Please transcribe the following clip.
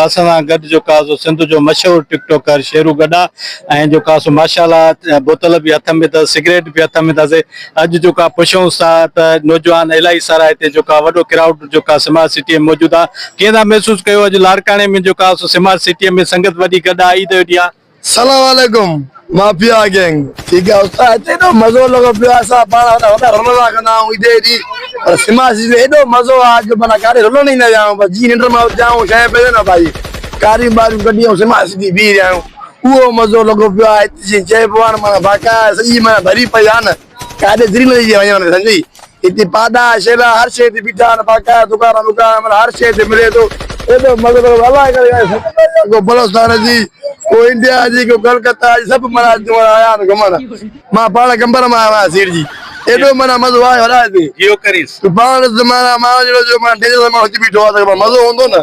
اسان سان گڏ جيڪو آ سو سنڌ جو مشهور ٽڪ ٽاڪر شيرو گڏا ۽ جيڪو آ سو ماشاءالله بوتل به هٿ ۾ اٿس سگريٽ به هٿ ۾ اٿس اڄ جيڪو آ پڇون ٿا ته نوجوان الاهي سارا هتي جيڪو آ وڏو ڪرائوڊ جيڪو آ سمارٽ سٽي ۾ موجود آ ڪيئن ٿا محسوس ڪيو اڄ لاڙڪاڻي ۾ جيڪو آ سو سمارٽ سٽي ۾ سنگت وڏي گڏ آ عيد جو ڏينهن آ. سلام عليڪم مافيا گينگ ٺيڪ آ استاد هتي ايڏو مزو لڳو پيو آ اسان پاڻ وڏا وڏا رلندا ڪندا آهيون عيد جي ڏينهن پر سماج ۾ ايڏو مزو آ جو معنيٰ ڪاڏي رلڻ ئي نه ويا آهيون بس جي ننڊ مان اٿيا آهيون شيء پئي نه ڀائي ڪاريون ٻاريون ڪڍي ۽ سماج سڌي بيهي رهيا آهيون اهو مزو لڳو پيو آ هتي جيئن چئبو آ نه معنيٰ باقاعده سڄي معنيٰ ڀري پئي آ نه ڪاڏي دل نه ٿي وڃي سمجهي هتي پاڏا شيلا هر شيء تي بيٺا آهن باقاعده دڪان وڪان معنيٰ هر شيء هتي ملي ٿو ايڏو مزو لڳو الله ڪري ڪو بلوچستان جي ڪو انڊيا جي ڪو ڪلڪتا جي سڀ معنيٰ آيا آهن گهمڻ مان پاڻ قمبر مان آيو آهيان سيڙجي ايڏو معنيٰ مزو آيو الاء هتي جيو ڪريس پاڻ معنيٰ مان جهڙو جو معنيٰ ڊينجر ماڻهو هتي بيٺو آهي ته مزو هوندو نه.